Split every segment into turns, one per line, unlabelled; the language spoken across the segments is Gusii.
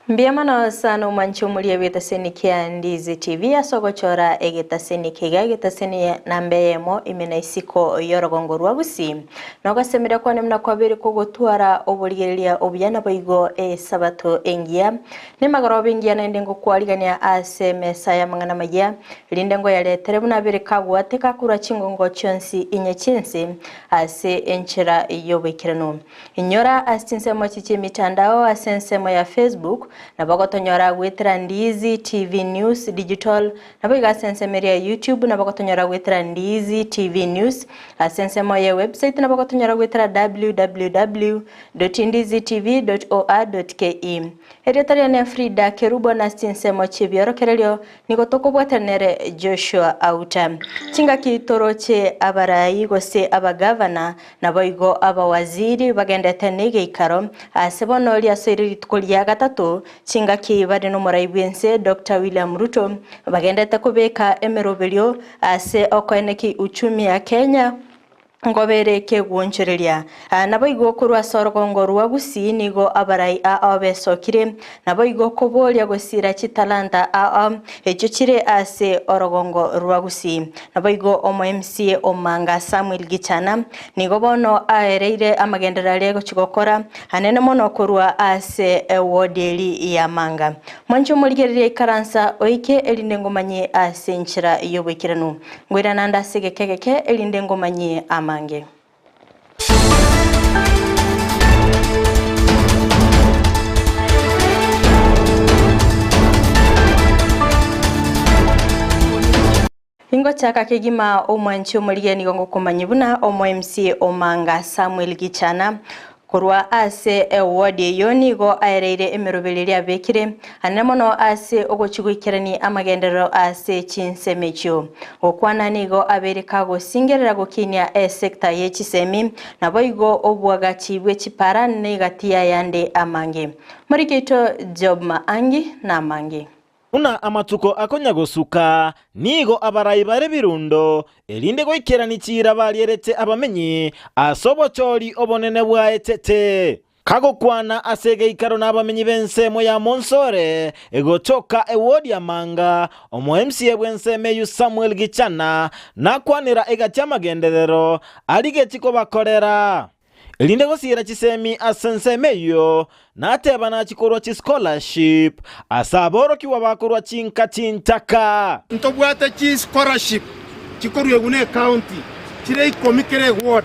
Mbuya mono sana omwanchi omoria bw'etaseni kia Ndizi TV ase ogochora egetaseni eke iga egetaseni namba eyemo ime na isiko y'orogongo rwa Gusii. Nogosemeria kwane buna kwabeire kogotwara oborigereria obuya naboigo esabato engiya. Nemagoroba engiya naende ngokwarigania ase emesa y'amang'ana amayia, erinde ngoyaretere buna abere kagwateka korwa chingongo chionsi inye chi'ense ase enchera y'oboikeranu. Inyora ase chinsemo echi chi'emitandao ase ensemo ya Facebook, nabo ogotonyora goetera Ndizi TV News Digital, naboigo ase ensemo eria ya YouTube nabo ogotonyora goetera Ndizi TV News, ase ensemo ye website nabo ogotonyora goetera www.ndizitv.or.ke. Erieta riane Frida Kerubo na ase chinsemo chi'ebiorokererio Nigo tokobwatana nere Joshua Auta. Chingaki toroche abarai gose abagavana, naboigo abawaziri bagendete negeikaro, ase bono riasoire rituko ria gatato, chingaki bare nomorai bw'ense Doctor William Ruto bagendete kobeka emeroberio ase okoeneki uchumi ya Kenya, Ngobere kegwonchoreria. Naboigo korwa ase orogongo rwa Gusii nigo abarai ao besokire, naboigo koboria gosira chitalanta ao echio chire ase orogongo rwa Gusii. Naboigo omo MCA o Manga Samuel Gichana nigo bono aereire amagenderero aria agochia gokora anene mono korwa ase eward eri ya Manga. Mwanche omorigereria ikaransa oike erinde ngomanyie ase enchera y'oboikeranu. Ngoirana ande ase egeka egeke, erinde ngomanyie amange. Ingochaka kegima omwanchi omorigia nigo ngokomanyia buna omo MCA Omanga Samuel Gichana Korwa ase ewodi eyio nigo aereire emeroberi eria abekire, anene mono ase ogochia goikerania amagenderero ase chinsemo echio. Gokwana nigo abeire kagosingerera gokinia esecta ye chisemi, naboigo oboagachi bwe chipara negati y'ayande amange. Moriki oito Job Maangi namange.
Buna amatuko akonya-gosuka, nigo abarai bare birundo, erinde goikerania chiira barierete abamenyi ase obochori obonene bwaetete. Kagokwana ase egeikaro nabamenyi b'ensemo ya Monsore, egotoka ewodi ya Manga, omo-MCA bw'ensemo eyio Samuel Gichana nakwanera egati amagenderero arigetie kobakorera. Erinde gosiira chisemi ase ensemo eyio, nateba nachie korwa chischolarship ase aborokigwa bakorwa chinka chintaka.
Ntobwate chischolarship chikoruegwa ne ecounty chire ikomi kera eward.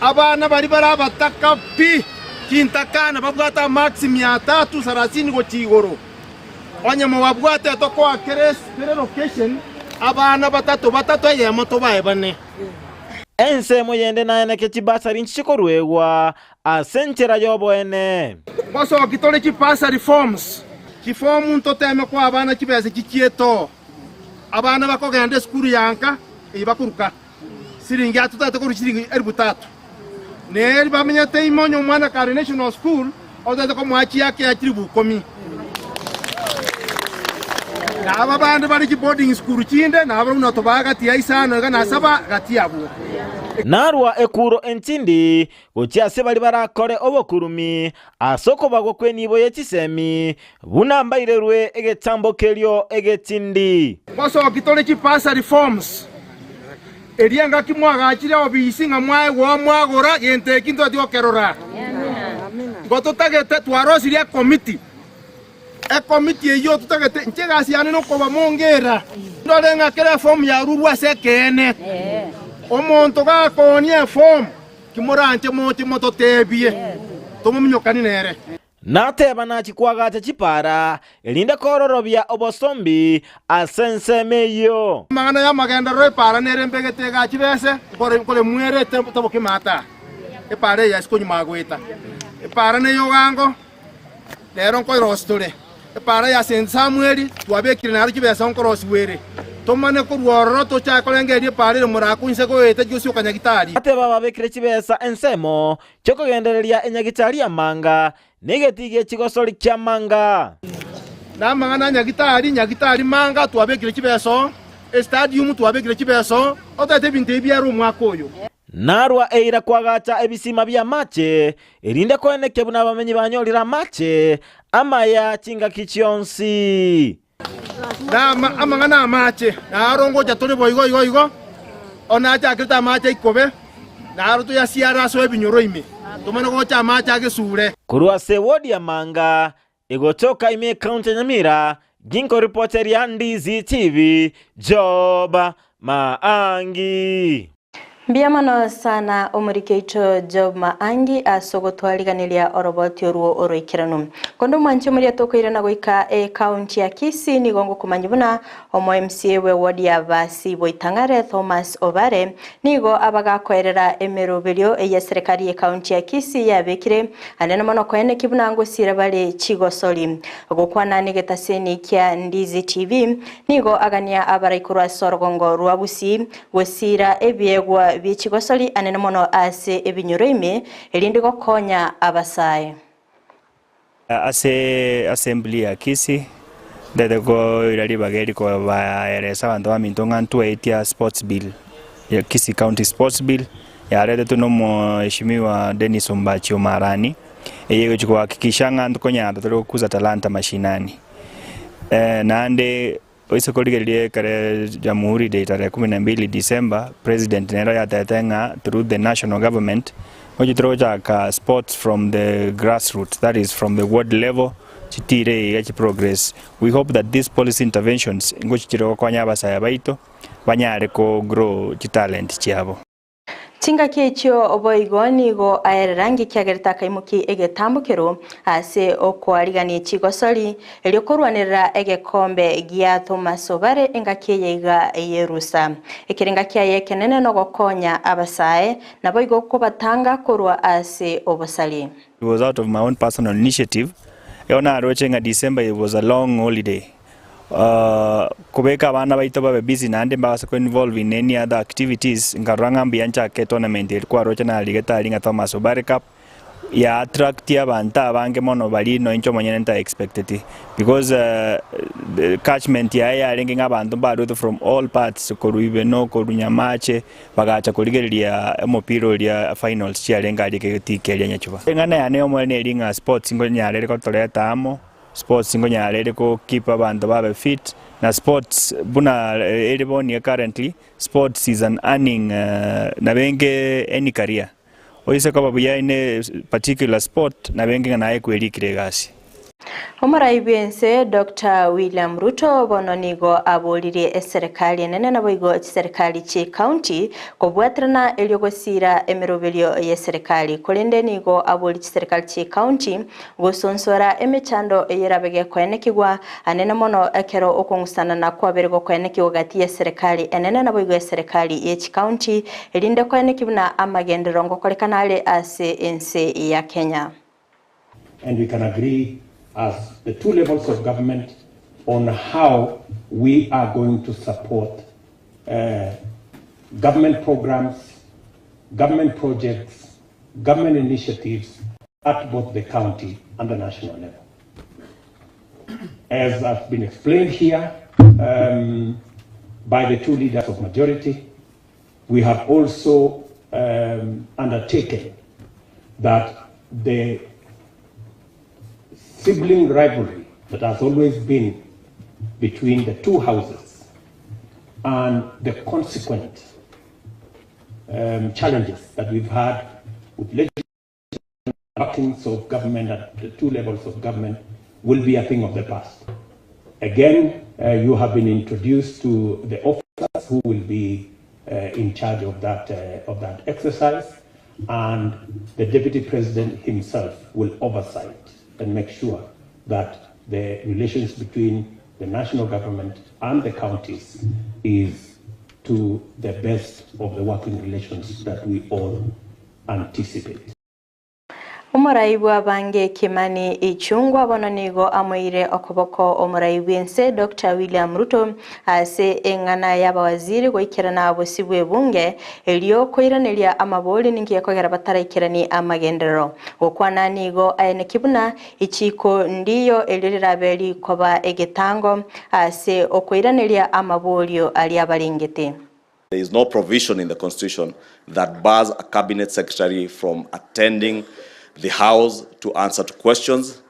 Abana baria bare abataka pi chintakana babwate amarks mia tatu sarasini gochia igoro. Onye mobabwate tokoa kera location abana batato batato eyemo tobae bane.
Ensemo yende naeneke chibasari nchiche koruegwa ase enchera y'oboene.
Ngosoki tore chibasari forms. Chifomu ntoteme koa abana chibesa chichietoo. Abana bakogenda esukuru ya nka eye bakoruka siringi aa totagete korwa chiringi elifu tatu. Neri bamenyete ime onye omwana kare national school otagete komoa chiake ya chilifu ikomi. Na aba bande bare chiboarding school chinde nabarabwo notobaa gati ya isano iga na saba gati abwo.
Narua ekuro entindi gochia ase baria barakore obokurumi ase okobagwa kw'enibo ye chisemi, buna mbairerwe egetambo kerio egetindi.
Ngosoki tore chibursary forms. Erio engaki mwagachire obisi ng'a mwaegwa mwagora gento eki ntobati gokerora. Igo totagete twarosirie ekomiti, ekomiti eyio totagete inche egasi yane nokobamongera ndore ng'a kera efomu yarurwe ase ekeene. Omonto gakoonia efomu, kimoranche moche mototebie, tomominyokani nere.
Nateba nachie koagacha chipaara, erinde kororobia obosombi ase ensemo eyio.
Amang'ana y'amagenderero epaara nere mbegete egachi bese, nkoremwere etaboke maata. Epaara eye ase konyuma agoeta. Epaara neyogango, rero nkoirosia tore. Epaara ya St. Samweli twabekire naro chibesa nkorosiwa ere. Tomane korwa ororo tochake korengereria epaara ere morako inse goeta gosioka Nyagitari.
Nateba babekire chibesa ensemo chi'okogendereria enyagitari y'amanga, na egetii gie chigosori ki'amanga.
Na amang'ana a nyagitari, nyagitari manga twabekire chibeso, estadium twabekire chibeso, otagete ebinto ebi biare omwaka oyo.
Narwa eira kwagacha ebisima bi'amache, erinde koenekia buna abamenyi banyorire amache amaya chingaki chionsi.
Na amang'ana 'amache naro ngocha tore boigo igo igo, onye nachakerete amache aikobe, naro toyasiare ase ebinyoro ime, tomanye gocha amache agesure.
Korwa ase wodi ya Manga, egotoka ime ekaunti ya Nyamira, ginkoripoteria Ndizi TV, Job Maangi.
Mbuya mono sana omoriki oito Job Maangi ase ogotwariganeria oroboti orwo oroikeranu. Konde omwanchi omoria tokoirana goika ecounty ya Kisii nigo ngokomanya buna omo MCA bwe ward ya Basi Boitang'are Thomas Obare nigo abagakoerera emeroberio eye serikali ye county ya Kisii yabekire anene mono koeneki buna ngosira bare chigosori. Gokwana negetaseni kia Ndizi TV nigo agania abarai korwa ase orogongo rwa Gusii Gosiira ebiegwa bie chigosori anene mono ase ebinyoro ime, erinde gokonya abasae.
Ase assembly ya Kisii, ntagete koira ribaga eri kobaeresa abanto baminto ng'a ntwaetia sports bill ya Kisii County Sports Bill yaretetwe na omheshimiwa Dennis Ombachi Omarani, eye egochia kohakikisha ng'a ntokonyara tore gokuza talanta mashinani. Naende Oise korigereria ekere Jamhuri Day tarehe kumi na mbili December, President nere oyatebete ng'a through the national government, ngochi tore gochaka sports from the grassroots, that is from the ward level, chitire iga chi progress. We hope that these policy interventions ngochi chire gokonya abasae baito, banyare ko grow chitalent chiabo.
Chingaki echio boigo nigo aerera ngekiagerete akaimokia egetambokero ase okoarigania chigosori, erio korwanerera egekombe gia Thomas Obare engaki eye iga y'erusa. Ekerenga kiaye ekenene nogokonya abasae, naboigo kobatanga korwa ase obosari.
It was out of my own personal initiative, ekero naroche ng'a December it was a long holiday, Kobeka abana baito babe busy naende mbabase ko involve in any other activities, nkarora ng'a mbuya nchake etournament eria kwaroche narigete aria ng'a Thomas Obare Cup, ya attract abanto abange mono baria nonya inche omonyene nta expecteti because the catchment yaye yarenge ng'a abanto mbaruete from all parts korwa Ibeno, korwa Nyamache, bagacha korigereria omopira oria finals chiarenge aria egetii keria Nyachuba. Eng'ana yane y'omoerio neri ng'a sports nkonyara gotoreta amo. Sports nkonyara ere go keep abanto babe fit, na sports buna ere bono currently, sports is an earning nabo enge any career. Oise koba buya in a particular sport nabo enge ng'a naye kwerikire egasi.
Omorai bw'ense Doctor William Ruto bono nigo aboririe eserekari enene naboigo chiserekari chie county kobwaterana erio gosiira emeroberio y'eserekari korende nigo aborie chiserekari chie county Gosonsora emechando eyerabe gekoenekigwa, anene mono ekero okong'usanana kwabere gokoenekigwa gati y'eserekari enene naboigo eserekari ye chikaunti, erinde koeneki buna amagenderero ngokorekana are ase ense ya Kenya.
And we can agree as the two levels of government on how we are going to support uh, government programs, government projects, government initiatives at both the county and the national level. As has been explained here um, by the two leaders of majority, we have also um, undertaken that the sibling rivalry that has always been between the two houses and the consequent um, challenges that we've had with legislative workings of government at the two levels of government will be a thing of the past. Again, uh, you have been introduced to the officers who will be uh, in charge of that, uh, of that exercise, and the deputy president himself will oversight and make sure that the relations between the national government and the counties is to the best of the working relations that we all anticipate.
Omorai bw'abange Kimani Ichung'wa bono nigo amoeire okoboko omorai bw'ense Doctor William Ruto ase eng'ana y'abawaziri goikerana bosio bw'ebunge erio koiraneria amabori ninki gekogera bataraikerani amagenderero. Gokwana nigo aeneki buna ichiko ndiyo erio rirabe rikoba egetango ase okoiraneria amaborio aria abarengete.
There is no provision in the Constitution that bars a Cabinet Secretary from attending the House to answer to questions.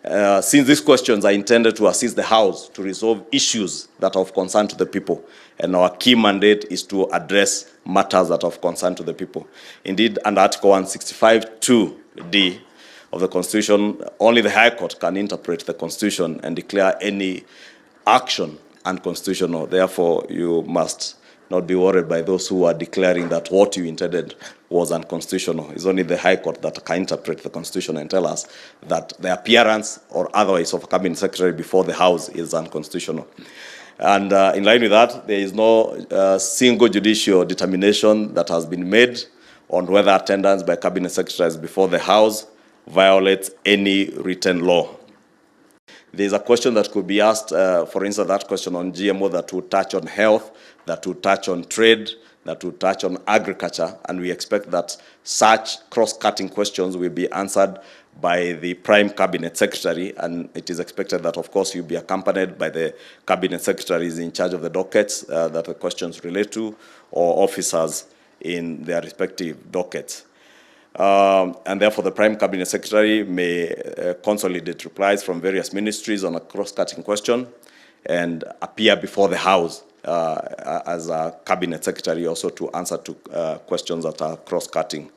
Uh, since these questions are intended to assist the House to resolve issues that are of concern to the people, and our key mandate is to address matters that are of concern to the people. Indeed, under Article 165.2d of the Constitution, only the High Court can interpret the Constitution and declare any action unconstitutional. Therefore, you must not be worried by those who are declaring that what you intended was unconstitutional. It's only the High Court that can interpret the Constitution and tell us that the appearance or otherwise of a cabinet secretary before the House is unconstitutional. And uh, in line with that, there is no uh, single judicial determination that has been made on whether attendance by cabinet secretaries before the House violates any written law. There's a question that could be asked, uh, for instance, that question on GMO that would touch on health, that would touch on trade, that would touch on agriculture, and we expect that such cross-cutting questions will be answered by the Prime Cabinet Secretary, and it is expected that, of course, you'll be accompanied by the Cabinet Secretaries in charge of the dockets uh, that the questions relate to, or officers in their respective dockets. Um, and therefore, the Prime Cabinet Secretary may uh, consolidate replies from various ministries on a cross-cutting question and appear before the House uh, as a Cabinet Secretary also to answer to uh, questions that are cross-cutting.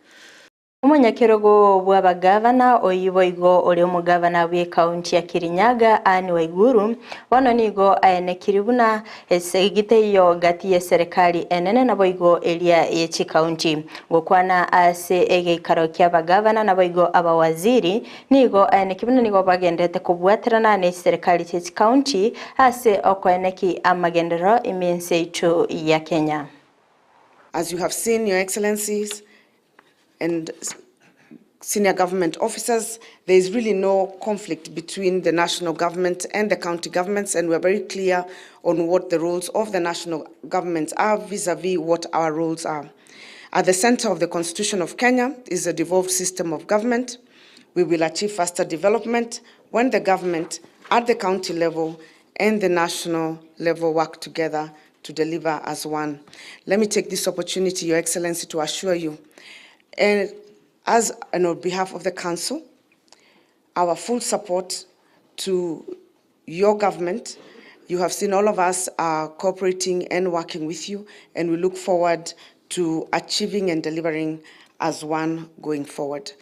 Omonyakerogo bw'abagavana oibo igo ore omogavana bw'ekaunti ya Kirinyaga Anne Waiguru bono nigo aenekiri buna esegite iyo gati ya serikali enene nabo igo eria ye chikaunti gokwana ase egeikaro kia abagavana nabo igo abawaziri nigo aeneki buna nigo bagendete kobwaterana ne serikali che chikaunti ase okoeneki amagendero emense itu ya Kenya.
As you have seen, Your Excellencies and senior government officers, there is really no conflict between the national government and the county governments, and we're very clear on what the roles of the national governments are vis-a-vis what our roles are. At the center of the Constitution of Kenya is a devolved system of government. We will achieve faster development when the government at the county level and the national level work together to deliver as one. Let me take this opportunity, Your Excellency, to assure you, and as and on behalf of the Council, our full support to your government. You have seen all of us are cooperating and working with you, and we look forward to achieving and delivering as one going forward.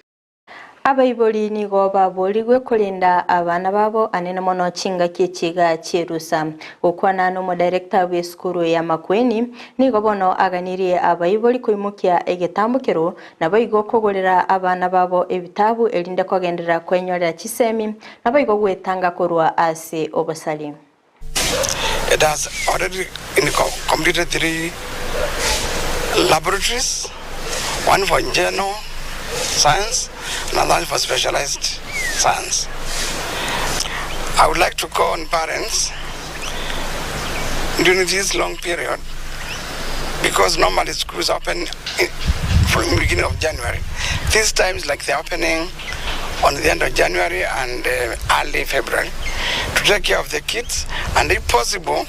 Abaibori nigo baborigwe kurinda abana babo anene mono chingaki chiga chirusa gokwana n'omodirector bw'esukuru ya Makueni nigo bono aganirie abaibori koimukia egetambukero nabo igo kogorera abana babo ebitabu erinde kogenderera kwenyorera chisemi nabo igo gwetanga korwa ase obosari.
It has already completed three laboratories, one for general science, another for specialized science. I would like to call on parents during this long period, because normally schools open from the beginning of January. These times, like they're opening on the end of January and early February, to take care of the kids, and if possible,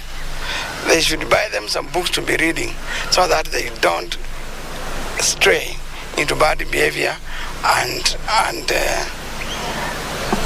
they should buy them some books to be reading so that they don't stray into bad behavior and and uh,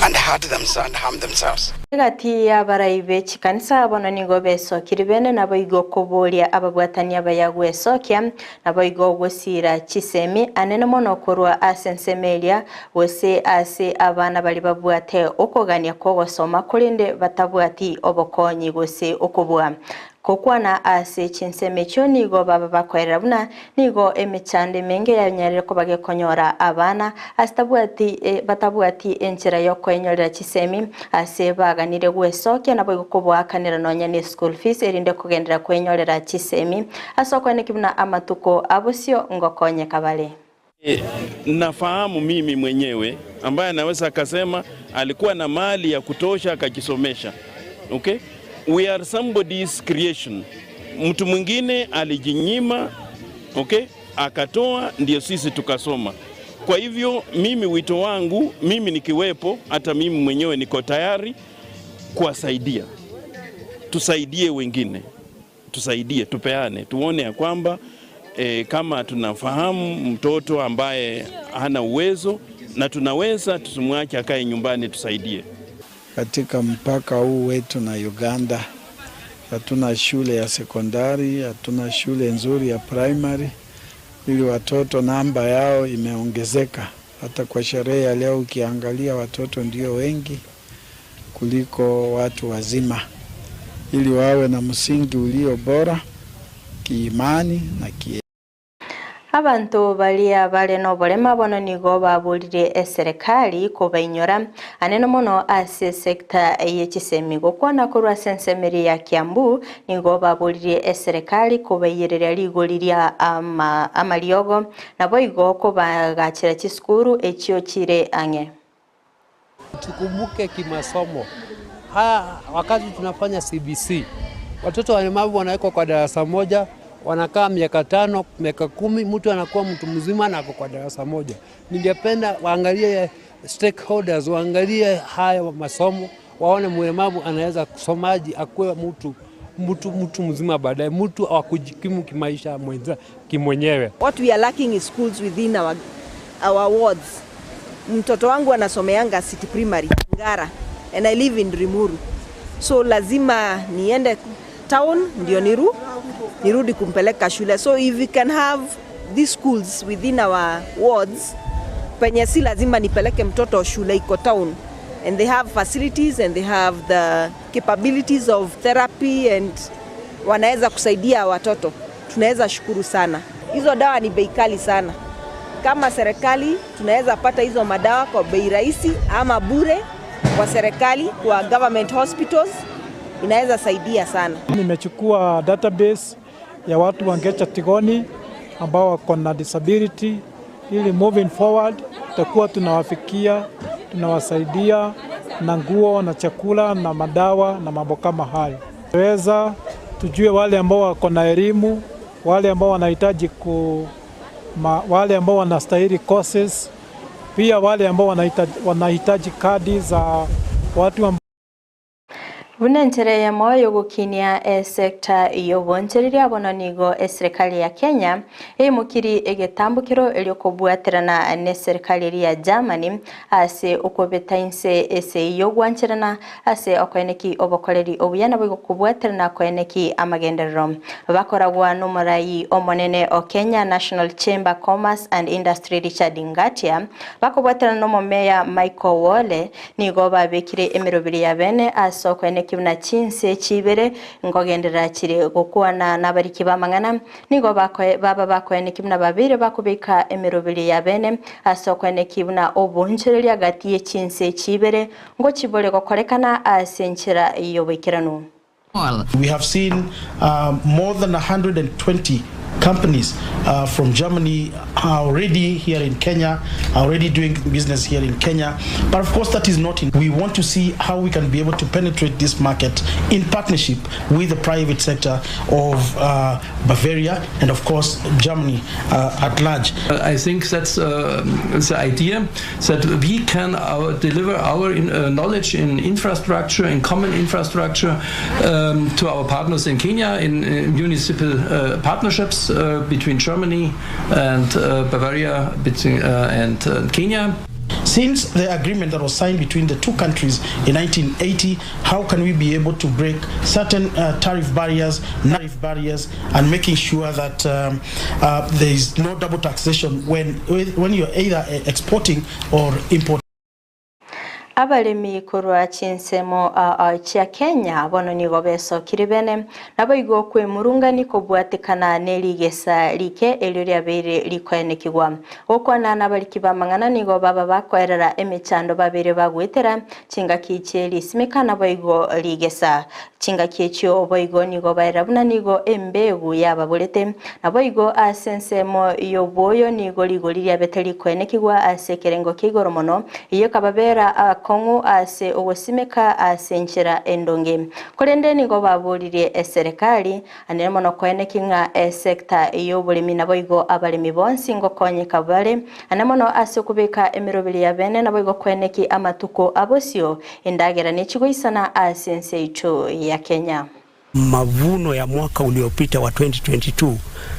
and hurt themselves and harm themselves.
Gati y'abarai b'echikanisa bono nigo besokire bene nabo igo koboria ababwatani abaya gwesokia nabo igo gosira chisemi anene mono korwa ase ensemeria gose ase abana bari babwate okogania kogosoma korende batabwati obokonyi gose okobua kokwana ase chinseme echio nigo baba bakoerera buna nigo emechando emenge yanyarire koba gekonyora abana ase tabwati e, batabwati enchera yokoenyorera chisemi ase baganire gwesokia nabo igo koboakanera nonya ne school fees erinde kogendera kwenyorera chisemi ase okoeneki buna amatuko abosio ngokonyeka bare.
Nafahamu mimi mwenyewe ambaye anaweza akasema alikuwa na mali ya kutosha akajisomesha. Okay? We are somebody's creation. Mtu mwingine alijinyima, okay? Akatoa ndio sisi tukasoma. Kwa hivyo mimi wito wangu, mimi nikiwepo, hata mimi mwenyewe niko tayari kuwasaidia, tusaidie wengine. Tusaidie, tupeane, tuone ya kwamba e, kama tunafahamu mtoto ambaye hana uwezo na tunaweza tusimwache akae nyumbani, tusaidie.
Katika mpaka huu wetu na Uganda hatuna shule ya sekondari, hatuna shule nzuri ya primary, ili watoto namba yao imeongezeka. Hata kwa sherehe ya leo ukiangalia watoto ndio wengi kuliko watu wazima, ili wawe na msingi ulio bora kiimani na kie
Abanto baria bare noborema bono nigo baborire eserekari kobainyora anene mono ase esekta ye chisemi gokwana korwa ase ensemeri ya Kiambu nigo baborire eserekari kobaiyereria rigori ria ama, amariogo naboigo kobagachera chisukuru echio chire ang'e.
Tukumbuke kimasomo haya, wakati tunafanya CBC watoto walemavu wanawekwa kwa darasa moja, wanakaa miaka 5, miaka 10, mtu anakuwa mtu mzima na ako kwa darasa moja. Ningependa waangalie stakeholders, waangalie haya masomo, waone mlemavu anaweza kusomaji, akuwe mtu mtu mtu mzima baadaye, mtu wa kujikimu kimaisha mwenza kimwenyewe.
What we are lacking is schools within our wards. Mtoto wangu anasomeanga City Primary Ngara and I live in Limuru. So lazima niende town ndio nirudi kumpeleka shule. So if we can have these schools within our wards, penye si lazima nipeleke mtoto shule iko town and they have facilities and they have the capabilities of therapy and wanaweza kusaidia watoto, tunaweza shukuru sana. Hizo dawa ni bei kali sana. Kama serikali tunaweza pata hizo madawa kwa bei rahisi ama bure kwa serikali, kwa government hospitals, inaweza saidia sana.
Nimechukua database ya watu wa Ngecha Tigoni ambao wako na disability, ili moving forward tutakuwa tunawafikia, tunawasaidia na nguo na chakula na madawa na mambo kama hayo. Weza tujue wale ambao wako na elimu, wale ambao wanahitaji ku wale ambao wanastahili courses, pia wale ambao wanahitaji kadi za watu ambao
Buna enchera eyemo yogokinia esekta yobonchereria bono nigo eserikali ya Kenya eimokiri egetambukero eriokobwaterana na eserikali eri ya Germany ase okobeta inse ase yogwancherana ase okoeneki obokoreri obuya nabo igokobwaterana koeneki amagenderero bakoragwa n'omorai omonene o Kenya National Chamber Commerce and Industry Richard Ngatia bakobwaterana n'omomeya Michael Wole nigo babekire emerobiri ya bene ase okoeneki na chinse chibere ngogenderera chire gokwana n'abariki b'amang'ana nigo baba bakoeneki buna babere bakobeka emerobiri ya bene ase okoeneki buna obonchereria hagati y'echinse chibere ngo chibore gokorekana ase enchera y'oboikeranu.
We have seen more than 120 companies from Germany are already here in Kenya, are already doing business here in Kenya. But of course, that is not in. We want to see how we can be able to penetrate this market in partnership with the private sector of Bavaria and, of course, Germany at large.
I think that's the idea, that we can deliver our knowledge in infrastructure, in common infrastructure, to our partners in Kenya, in municipal partnerships between Germany and Bavaria and Kenya.
Since the agreement that was signed between the two countries in 1980, how can we be able to break certain tariff barriers, and making sure that there is no double taxation when you're either exporting or importing?
Abalemi korwa chinsemo chia Kenya bono nigo besokire bene nabo igo kwemurungani kobwatekana nerigesa like erio riabeire rikoenekigwa gokwana n'abariki b'amang'ana nigo baba bakoerera emechando babere bagwetera chingaki chie risimeka nabo igo rigesa chingaki echio oboigo nigo baera buna nigo embegu yababorete nabo igo ase ensemo y'obwoyo nigo rigori riabete rikoenekigwa ase ekerengo kia igoro mono iyo kababera kongu ase ogosimeka ase enchera endonge korende nigo baburirie eserikali anene mono koeneki ng'a esekta y'oboremi nabo igo abaremi bonsi ngokonyeka bare ane mono ase okobeka emeroberi ya bene nabo igo koeneki amatuko abosio endagera nechigoisana ase ense eicho ya Kenya.
Mavuno ya mwaka uliopita wa 2022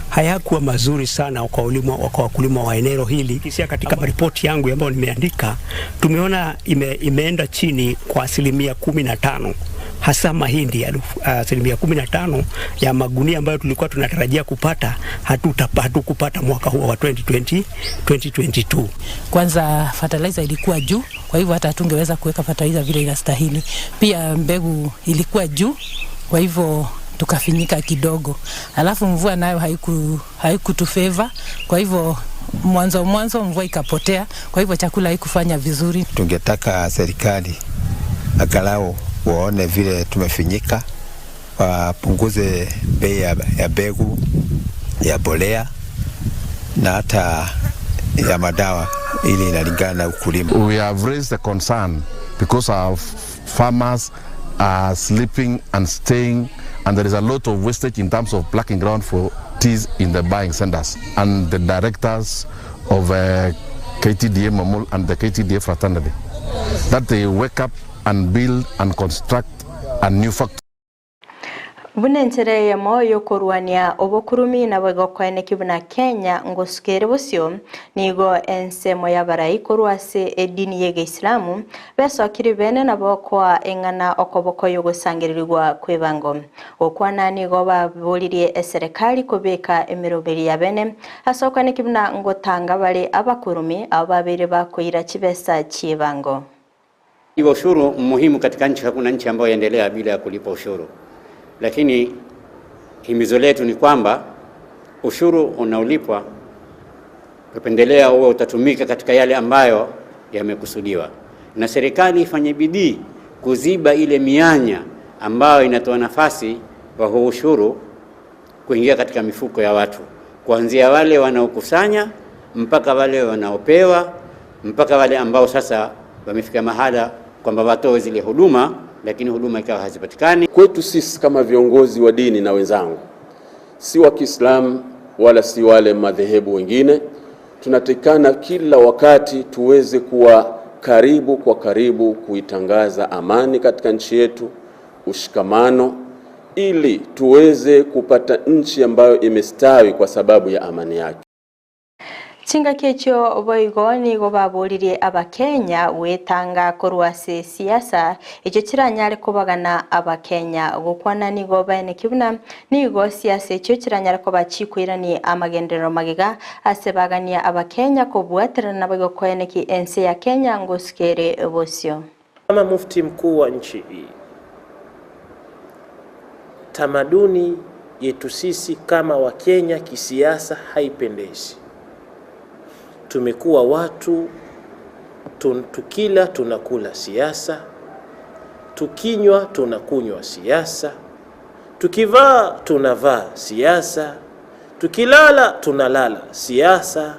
hayakuwa mazuri sana kwa ulimo, kwa wakulima wa eneo hili. Kisia katika ripoti yangu ambayo nimeandika tumeona imeenda chini kwa 15% hasa mahindi 15% ya magunia ambayo tulikuwa tunatarajia kupata hatukupata mwaka huo wa 2020 2022.
Kwanza fertilizer ilikuwa juu, kwa hivyo hata hatungeweza kuweka fertilizer vile inastahili. Pia mbegu ilikuwa juu, kwa hivyo tukafinyika kidogo. Alafu mvua nayo haikutufeva, kwa hivyo mwanzo mwanzo mvua ikapotea, kwa hivyo chakula haikufanya vizuri.
Tungetaka serikali angalau waone vile tumefinyika, wapunguze bei ya mbegu ya bolea na hata ya madawa ili inalingana na ukulima.
We have raised the concern because our farmers are sleeping and staying and there is a lot of wastage in terms of plucking ground for teas in the buying centers and the directors of KTDA Momul and the KTDA fraternity that they wake up and build and construct a new factory.
Buna enchera eyemo yokorwania obokurumi nabo egokoeneki buna Kenya ngosukere bosio nigo ensemo y'abarai korwa ase edini ya Egeisilamu besokire bene nabo koa eng'ana okoboko yogosangererigwa kw'ebango. Gokwana nigo baboririe eserekari kobeka emeroberi ya bene ase okoeneki buna ngotanga bare abakurumi abo babere bakoira chibesa chi'ebango.
Iwa ushuru muhimu katika nchi, hakuna nchi ambayo yaendelea bila ya kulipa ushuru. Lakini himizo letu ni kwamba ushuru unaolipwa tupendelea uwe utatumika katika yale ambayo yamekusudiwa, na serikali ifanye bidii kuziba ile mianya ambayo inatoa nafasi wa huu ushuru kuingia katika mifuko ya watu, kuanzia wale wanaokusanya mpaka wale wanaopewa mpaka wale ambao sasa wamefika mahala kwamba watoe zile huduma, lakini huduma ikawa hazipatikani.
Kwetu sisi kama viongozi wa dini na wenzangu, si wa Kiislamu wala si wale madhehebu wengine, tunatekana kila wakati tuweze kuwa karibu kwa karibu kuitangaza amani katika nchi yetu, ushikamano, ili tuweze kupata nchi ambayo imestawi kwa sababu ya amani yake.
Chingaki echio boigo nigo baboririe abakenya gwetanga korwa ase siasa echio chiranyare kobagana abakenya gokwana nigo baeneki buna nigo siasa echio chiranyare koba chikoirani amagenderero magega ase bagania abakenya kobwaterana nabo gokoeneki ense ya Kenya ngosikere bosio.
Kama mufti mkuu wa nchi hii, tamaduni yetu sisi kama Wakenya kisiasa haipendezi. Tumekuwa watu tukila tunakula siasa, tukinywa tunakunywa siasa, tukivaa tunavaa siasa, tukilala tunalala siasa,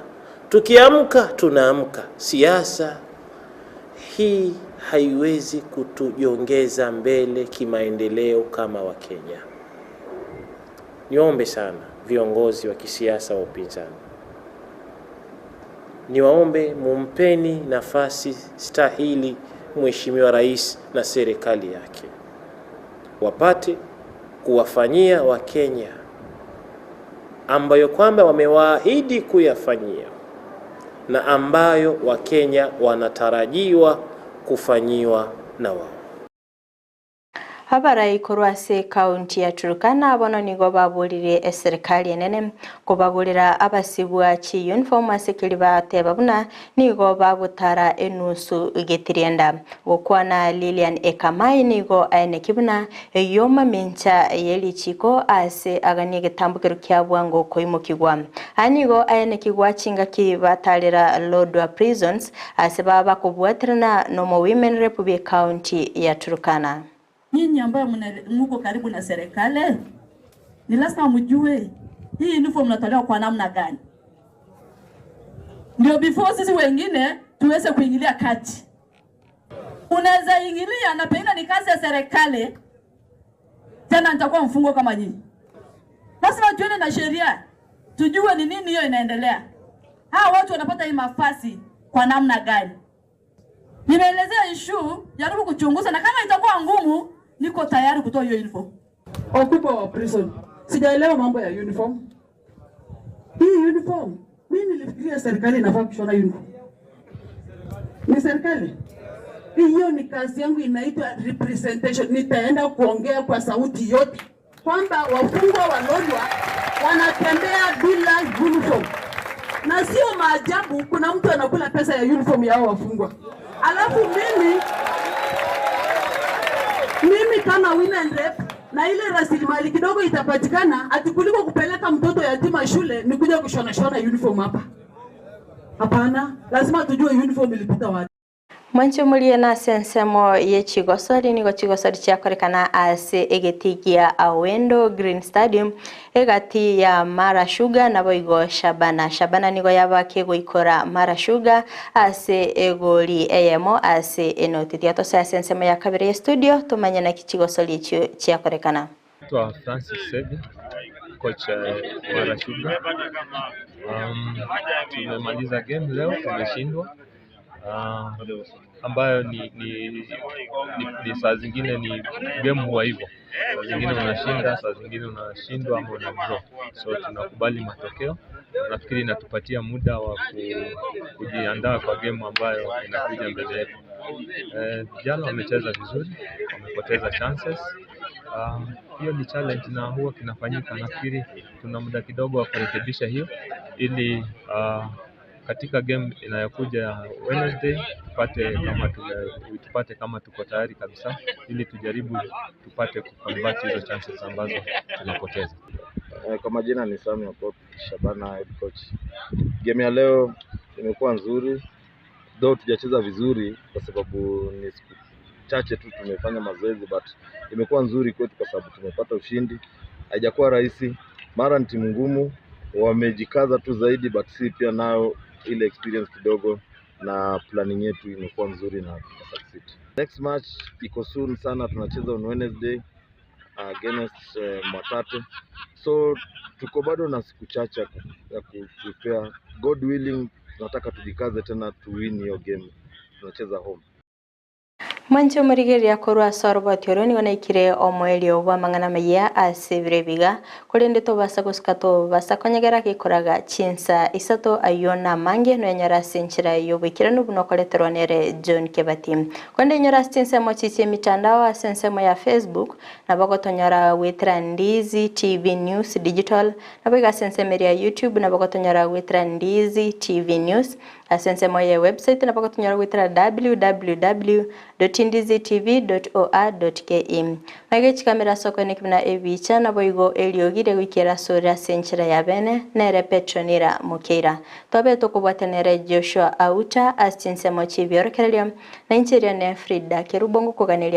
tukiamka tunaamka siasa. Hii haiwezi kutujongeza mbele kimaendeleo kama Wakenya. Niombe sana viongozi wa kisiasa wa upinzani, niwaombe mumpeni nafasi stahili Mheshimiwa Rais na serikali yake, wapate kuwafanyia Wakenya ambayo kwamba wamewaahidi kuyafanyia na ambayo Wakenya wanatarajiwa kufanyiwa na wao.
Abarai korwa ase kaunti ya Turkana bono nigo baborire eserikali enene kobagorera abasibwa chi uniform ase keri bateba buna nigo bagotara enusu getirienda. Gokwana Lilian Ekamai nigo aeneki buna eyo mamincha yelichiko ase aganie getambukero kia bwango koimokigwa. Aya nigo aenekigwa chingaki batarera Lodwar Prisons ase baba bakobwaterana nomo Women Rep be kaunti ya Turkana.
Nyinyi ambayo mko karibu na serikali, ni lazima mjue hii uniform natolewa kwa namna gani, ndio before sisi wengine tuweze kuingilia kati. Unaweza ingilia na pengine ni kazi ya serikali, tena nitakuwa mfungwa kama nyinyi. Lazima tuende na sheria, tujue ni nini hiyo inaendelea. Hawa watu wanapata hii mafasi kwa namna gani? Nimeelezea issue, jaribu kuchunguza, na kama itakuwa ngumu, niko tayari kutoa hiyo info. Wakubwa wa prison, sijaelewa mambo ya uniform. Hii uniform mimi nilifikiria serikali inafaa kushona uniform. Ni serikali hiyo? Ni kazi yangu, inaitwa representation. Nitaenda kuongea kwa sauti yote kwamba wafungwa wa Lodwar wanatembea bila uniform, na sio maajabu kuna mtu anakula pesa ya uniform ya hao wafungwa. Alafu mimi mimi kama women rep na ile rasilimali kidogo itapatikana, ati kuliko kupeleka mtoto yatima shule ni kuja kushona shona uniform hapa. Hapana, lazima tujue uniform ilipita wapi.
Mwancho murie na ase ensemo ye chigosori nigo chigosori chiakorekana ase egetigia Awendo Green Stadium egati ya Mara Sugar nabo igo Shabana. Shabana nigo yabake goikora Mara Sugar ase egori eyemo ase enoti. Tiatose ase ensemo ya kabere ya studio tumanye naki chigosori echio chiakorekana.
Naitwa Francis Sebi, coach Mara Sugar. Tumemaliza game leo, tumeshindwa ambayo ni, ni, ni, ni saa zingine ni game huwa hivyo, saa zingine unashinda, saa zingine unashindwa ama una draw. So tunakubali matokeo, na nafikiri inatupatia muda wa kujiandaa kwa game ambayo inakuja mbele yetu. Vijana wamecheza vizuri, wamepoteza chances. Hiyo ni challenge na huwa kinafanyika. Nafikiri tuna muda kidogo wa kurekebisha hiyo ili katika game inayokuja Wednesday tupate kama tume, tupate kama tuko tayari kabisa ili tujaribu tupate kuconvert hizo chances ambazo tunapoteza.
Kwa majina ni Sami Okot, Shabana head coach. Game ya leo imekuwa nzuri, though tujacheza vizuri kwa sababu ni siku chache tu tumefanya mazoezi, but imekuwa nzuri kwetu kwa sababu tumepata ushindi. Haijakuwa rahisi, Mara ni timu ngumu, wamejikaza tu zaidi, but si pia nayo ile experience kidogo na planning yetu imekuwa nzuri na tukasucceed. Next match iko soon sana, tunacheza on Wednesday against Mwatate, so tuko bado na siku chache ya ku prepare. God willing, tunataka tujikaze tena tu win hiyo game, tunacheza home.
Mwanche omorigereria korwa ase oroboti oro nigo naikire omoerio bwa amang'ana maya ase ebiro ebiga korende tobasa gosika tobasa konyegera gekoraga chinsa isato aywo na amange noenyora ase enchera ya oboikeranu buna okoreterwa nere John Kebati. Korende enyora ase chinsemo chichia emitandao ase ensemo ya Facebook nabo ogotonyora gwetera Ndizi TV News Digital nabo iga ase ensemo eria ya YouTube nabo ogotonyora gwetera Ndizi TV News ase ensemo ya website nabo ogotonyora gwetera www.ndizitv.or.ke. Maiga echikamera ase okoeneki buna ebicha nabo igo eriogire goikera ase ore ase enchera ya bene nere Petronira Mokeira. Twabe tokobwata nere Joshua Auta ase chinsemo chia ebiorokererio na inche eria ne Frida Kerubo ngokoganeria.